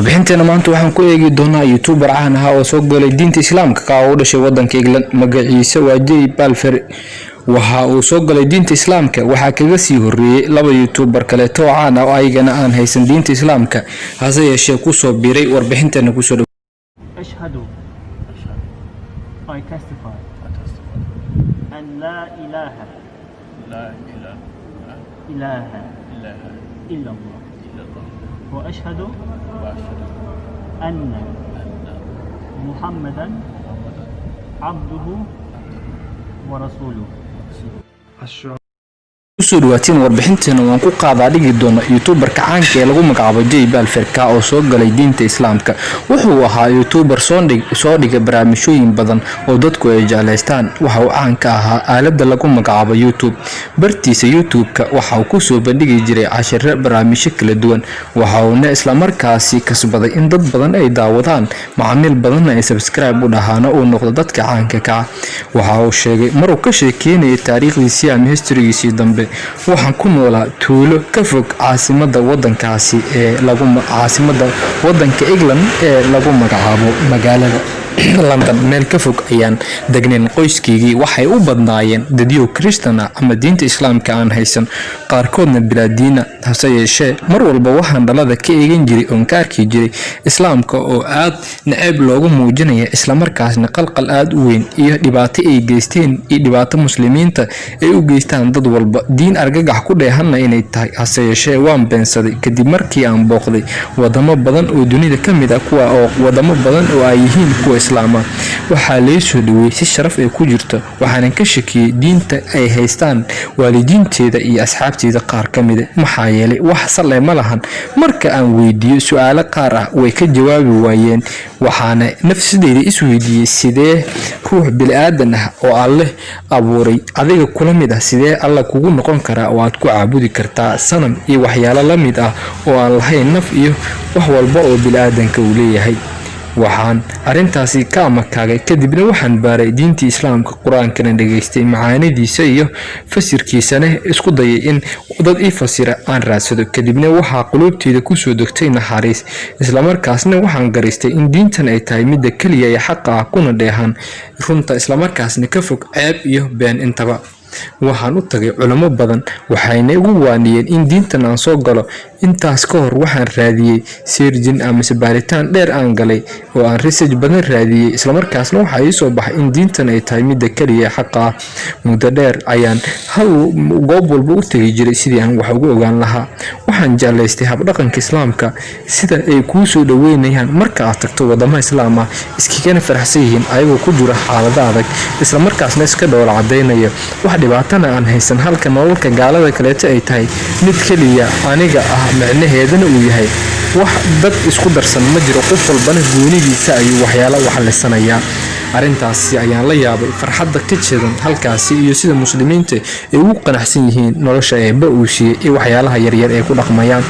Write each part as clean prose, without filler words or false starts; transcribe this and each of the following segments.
Warbixinteena maanta waxaan ku eegi doonaa youtuber caan ah oo soo galay diinta Islaamka, ka oo u dhashay wadanka England. Magaciisa waa Jay Balfour. Waxa uu soo galay diinta Islaamka. Waxaa kaga sii horeeyay laba youtuber kaleeto oo caan ah oo ayagana aan haysan diinta Islaamka, hase yeeshee kusoo biiray. Warbixinteena kusoo dhaw. أشهد. أشهد. I testify. I testify. أن لا إله لا إله إله إله إلا الله. إلا الله. وأشهد وأشهد أن أن محمدا محمدا عبده ورسوله. Kusoo dhawaatiin warbixinteena waan ku qaadaa dhigi doona youtuberka caanka ee lagu magacaabo Jay Balfour, ka oo soo galay diinta Islaamka. Wuxuu ahaa youtuber soo dhigay barnaamijyooyin badan oo dadku ay jeclaystaan. Waxa uu caan ka ahaa aaladda lagu magacaabo YouTube. Bartiisa YouTube-ka waxa uu kusoo bandhigi jiray cashiro, barnaamijyo kala duwan. Waxa uuna islamarkaasi kasbaday in dad badan ay daawadaan, macaamiil badanna ay subscribe u dhahaan oo uu noqdo dadka caanka ka ah. Waxa uu sheegay maruu ka sheekeynayay taariikhdiisii ama historygiisii dambe: "Waxaan ku noolaa tuulo ka fog caasimada wadankaasi ee lagu caasimada wadanka England ee lagu magacaabo magaalada London. Meel ka fog ayaan degnayn. Qoyskaygii waxay u badnaayeen dadyow Kristan ah ama diinta Islaamka aan haysan, qaarkoodna bilaadiina. Hase yeeshee mar walba waxaan dhalada ka eegan jiray oon ka arki jiray Islaamka oo aad naceeb loogu muujinaya, islamarkaasna qalqal aad u weyn iyo dhibaato ay geysteen iyo dhibaato Muslimiinta ay u geystaan dad walba, diin argagax ku dheehanna inay tahay. Hase yeeshee waan beensaday kadib markii aan booqday wadamo badan oo dunida ka mid ah, kuwa oo wadamo badan oo ay yihiin kuwa Islaama. Waxaa lay soo dhaweeyey si sharaf ay ku jirto. Waxaanan ka shakiyey diinta ay haystaan waalidiinteeda iyo asxaabteeda qaar ka mida, maxaa yeelay wax sale ma lahan. Marka aan weydiiyo su-aalo qaar ah, way ka jawaabi waayeen. Waxaana nafsadeyda isweydiiyey, sidee ruux bili-aadan ah oo Alleh abuuray, adiga kula mid ah, sidee Alla kugu noqon karaa oo aad ku caabudi kartaa sanam iyo waxyaalo la mid ah oo aan lahayn naf iyo wax walba oo bili-aadanka uu leeyahay? Waxaan arrintaasi ka amakaagay. Kadibna waxaan baaray diintii Islaamka, Qur-aankana dhageystay, macaanidiisa iyo fasirkiisana isku dayay in dad ii fasira aan raadsado. Kadibna waxaa quluubteyda kusoo degtay naxariis, islamarkaasna waxaan garaystay in diintan ay tahay midda keliya ee xaqa ah, kuna dheehan runta, islamarkaasna ka fog ceeb iyo been intaba. Waxaan u tagay culamo badan, waxayna igu waaniyeen in diintan aan soo galo. Intaas ka hor waxaan raadiyey searching amase baaritaan dheer aan galay oo aan research badan raadiyey, islamarkaasna waxaa ii soo baxay in diintan ay tahay midda keliya ee xaqa ah. Muddo dheer ayaan hal goob walba u tegi jiray sidii aan wax ugu ogaan lahaa. Waxaan jeclaystay habdhaqanka Islaamka, sida ay kuu soo dhaweynayaan marka aad tagto wadamo Islaam ah, iskagana faraxsan yihiin ayagoo ku jira xaalado adag, islamarkaasna iska dhoola cadaynaya, wax dhibaatana aan haysan, halka nololka gaalada kaleeto ay tahay mid keliya aniga ah, micnaheedana uu yahay wax dad isku darsan ma jiro, qof walbana goonidiisa ayuu waxyaalo u xalisanayaa. Arrintaasi ayaan la yaabay, farxadda ka jeedan halkaasi iyo sida Muslimiinta ay ugu qanacsan yihiin nolosha Eebba uu siiyey iyo waxyaalaha yaryar ee ku dhaqmayaan.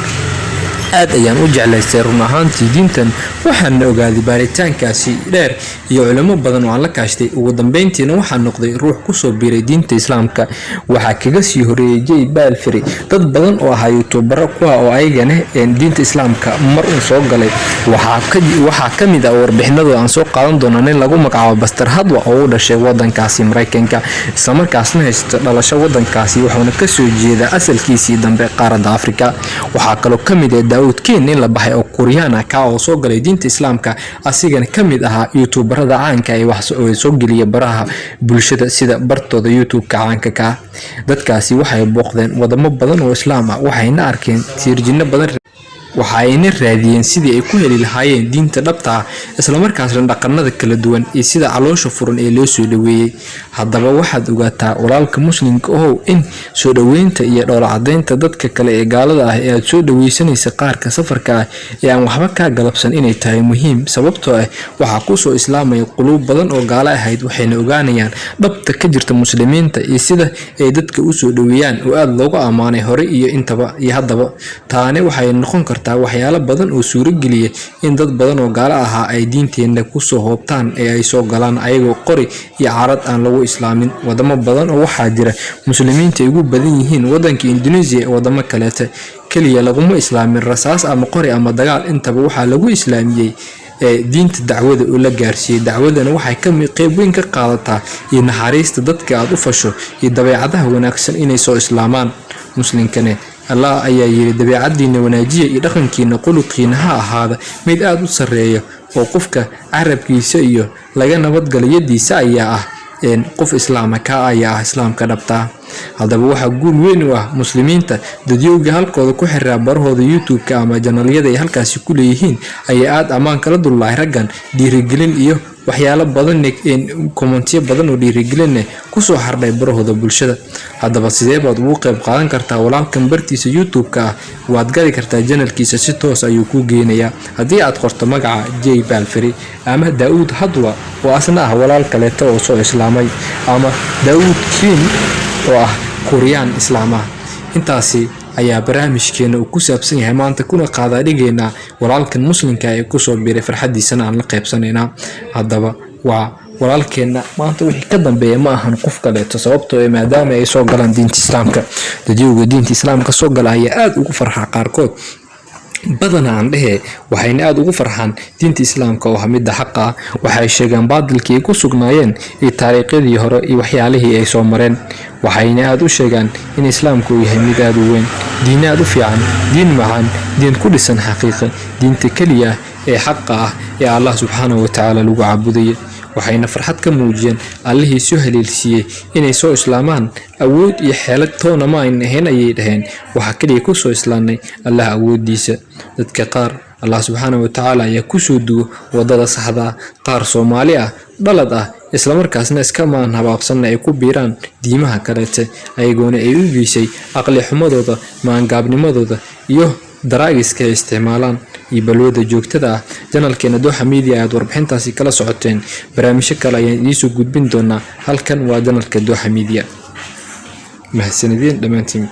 Aad ayaan u jeclaystay run ahaantii diintan. Waxaana ogaaday baaritaankaasi dheer iyo culimo badan oo aan la kaashtay. Ugu dambeyntiina waxaa noqday ruux kusoo biiray diinta Islaamka." Waxaa kaga sii horeeyey Jay Balfour dad badan oo ahaa youtubero, kuwa oo ayagana diinta Islaamka mar uu soo galay. Waxaa ka mid ah warbixinadooda aan soo qaadan doona nin lagu magacaabo Pastor Hadwa oo u dhashay wadankaasi Mareykanka, islamarkaasna haysta dhalasho wadankaasi, wuxuuna kasoo jeedaa asalkiisii dambe qaaradda Afrika. Waxaa kaloo kamid ah Daawud Ken, nin la baxay oo Kuuriyaan ah, kaa oo soo galay diinta Islaamka, asigana kamid ahaa youtuberada caanka ee wax soo geliya baraha bulshada, sida bartooda YouTube-ka caanka ka ah. Dadkaasi waxay booqdeen wadamo badan oo Islaam ah, waxayna arkeen searchino badan, waxa ayna raadiyeen sidii ay ku heli lahaayeen diinta dhabta ah, islamarkaasna dhaqanada kala duwan iyo sida caloosha furan ee loo soo dhaweeyey. Haddaba waxaad ogaataa, walaalka Muslimka ohow, in soo dhaweynta iyo dhoola cadeynta dadka kale ee gaalada ah ee aad soo dhaweysanaysa, qaarka safarka ah ee aan waxba kaa galabsan, inay tahay muhiim, sababtoo ah waxaa kusoo islaamaya quluub badan oo gaalo ahayd, waxayna ogaanayaan dhabta ka jirta Muslimiinta iyo sida ay dadka usoo dhaweeyaan oo aada loogu ammaanay hore iyo intaba iyo haddaba. Taani waxay noqon kartaa waxyaalo badan oo suurogeliya in dad badan oo gaalo ahaa ay diinteenna kusoo hoobtaan ee ay soo galaan, ayagoo qori iyo carad aan lagu islaamin. Wadamo badan oo waxaa jira Muslimiinta ay ugu badan yihiin wadanka Indonesia iyo wadamo kaleeta. Keliya laguma islaamin rasaas ama qori ama dagaal, intaba waxaa lagu islaamiyey ee diinta dacwada oo la gaarsiiyey. Dacwadana waxay ka qeyb weyn ka qaadataa iyo naxariista dadka aad u fasho iyo dabeecadaha wanaagsan inay soo islaamaan. Muslinkane Allah ayaa yiri: "Dabeecadiina wanaajiya iyo dhaqankiina, quluqiina ha ahaada mid aada u sarreeya," oo qofka carabkiisa iyo laga nabadgalayadiisa ayaa ah qof islaama, kaa ayaa ah islaamka dhabtaa. Haddaba, waxaa guul weyn u ah muslimiinta. Dadyowga halkooda ku xiraa barahooda YouTube-ka ama channel-yada ay halkaasi ku leeyihiin ayaa aada ammaan kala dullahay raggan, dhiirigelin iyo waxyaalo badan, comment-iyo badan oo dhiirigelineh kusoo xardhay barahooda bulshada. Haddaba, sidee baad ugu qayb qaadan kartaa walaalkan bartiisa YouTube-ka ah? Waad gali kartaa channel-kiisa, si toos ayuu kuu geenayaa haddii aad qorto magaca J Balferi ama Daauud Hadwa oo asna ah walaal kaleeto oo soo islaamay, ama Daauud Kim oo ah Kuuriyaan islaam ah. Intaasi ayaa barnaamijkeena uu ku saabsan yahay maanta, kuna qaadaa dhigaynaa walaalkan muslimka ee kusoo biiray, farxadiisana aan la qaybsanaynaa. Haddaba, waa walaalkeenna maanta wixii ka dambeeya, ma ahan qof kaleeto, sababtoo ee maadaama ay soo galaan diinta islaamka. Dadyowga diinta islaamka soo gala ayaa aada ugu farxa qaarkood, badana aan dhehe, waxayna aada ugu farxaan diinta islaamka oo ah midda xaqa ah. Waxay sheegaan baadilkii ay ku sugnaayeen iyo taariikhyadii hore iyo waxyaalihii ay soo mareen. Waxayna aada u sheegaan in islaamku uu yahay mid aada u weyn, diin aada u fiican, diin macaan, diin ku dhisan xaqiiqa, diinta keliya ah ee xaqa ah ee Allah subxaanahu watacaala lagu caabudaya. Waxayna farxad ka muujiyeen allihii soo haleelsiiyey inay soo islaamaan. Awood iyo xeelad toona ma aynan ahayn, ayay dhaheen. Waxaa keliya kusoo islaamnay Allah awoodiisa. Dadka qaar Allah subxaana watacaala ayaa kusoo duwo wadada saxda ah. Qaar Soomaali ah, dhalad ah, islamarkaasna iska maan habaabsanna ay ku biiraan diimaha kaleete, ayagoona ay u geysay aqli xumadooda, maangaabnimadooda iyo drugs-ka ay isticmaalaan iyo balwada joogtada ah. Channel-keena Dooxa Media ayaad warbixintaasi kala socoteen. Barnaamijyo kale ayaan idiinsoo gudbin doonaa. Halkan waa channel-ka Dooxa Media. Mahadsanideen dhammaantiin.